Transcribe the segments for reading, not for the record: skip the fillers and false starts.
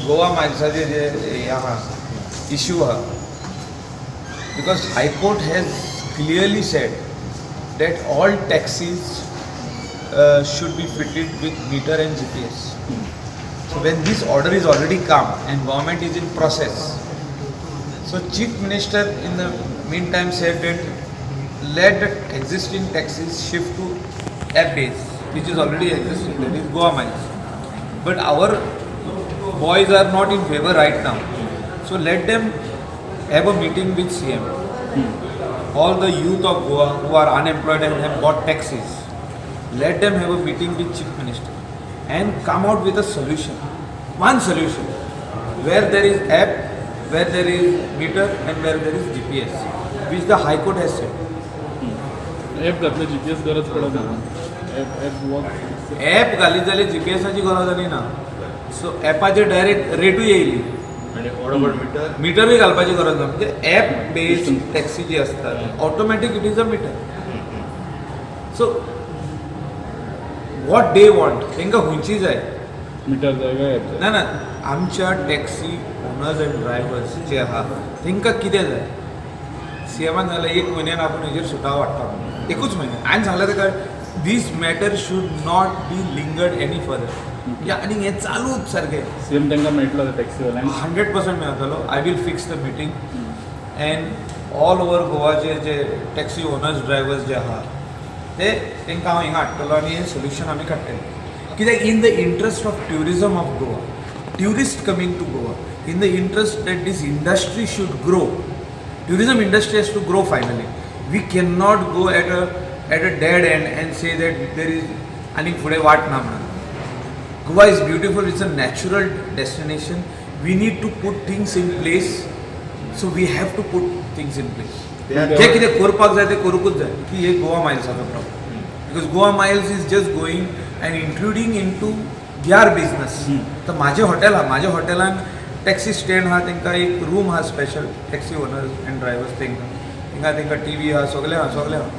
गोवा मायल्साचे जे हे आहा, इश्यू आहा, because High Court has clearly said that all taxis should be fitted with meter and GPS. So when this order is already come and government is in process, so Chief Minister in the meantime said that let the existing taxis shift to app base, which is already existing, that is Goa Miles. But our boys are not in favor right now. So let them have a meeting with CM. All the youth of Goa who are unemployed and have bought taxis, let them have a meeting with Chief Minister and come out with a solution. One solution where there is app, where there is meter and where there is GPS, which the High Court has said. App घातलं, GPS गरज पडत ना. App app work. App घालीत जाल्यार जीपीएसाची गरज आनी ना. So ॲपाचेर direct रेटूय येयली. आणि ऑडोबल मिटर. मिटरूय घालपाची गरज ना. म्हणजे ॲप बेस्ड टॅक्सी जी आसता, automatic it is a meter. So what they want, तांकां खंयची जाय? मिटर जाय काय ॲप जाय? ना ना, आमच्या टॅक्सी ओनर्स अँड ड्रायव्हर्स जे आहा, तांकां कितें जाय? सीएमान जाल्यार एक म्हयन्यान आपूण हेजेर सुटावो हाडटा म्हणून. एकूच म्हयन्यान हांवें सांगलें ताका, this matter should not be lingered any further. आनी हें चालूच सारकें. सीएम तांकां मेळटलो टॅक्सीवाल्यांक? 100% मेळटलो. I will fix the meeting and all over गोवाचे J taxi owners, drivers जे आहा, ते तांकां हांव हिंगा हाडटलो आनी हें सोल्युशन आमी काडटले. कित्याक in the interest of tourism of Goa, tourist coming to Goa, in the interest that this industry should grow, tourism industry has to grow. Finally, we cannot go at a dead end and say that there is आनीक फुडें वाट ना म्हणून. Goa is beautiful, it's a natural destination. We need to put things in place, so we have to put things in place. जे कितें करपाक जाय तें करूंकूच जाय की हे Goa मायल्साचो problem, because Goa Miles is just going and including into their business. तर म्हाजें hotel आहा, म्हाज्या हॉटेलान टॅक्सी स्टँड आहा, तांकां एक रूम आहा special, taxi owners and drivers. तांकां टी व्ही आहा, सगळें आहा, सगळें आहा.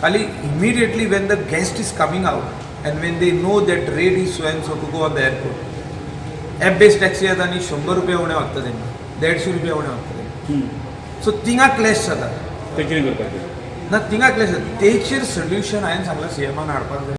खाली immediately when the guest is coming out and when they know that rate is so and so to go on the airport, app based taxi येता आनी 100 रुपया उणें वता तेंकां, 150 रुपया उणें वता तेंकां. सो थिंगा क्लॅश जाता. ते कितें करपाचें? ना, थिंगा क्लॅश जाता. तेचेर सोल्युशन हांवें सांगलां सीएमान हाडपाक जाय.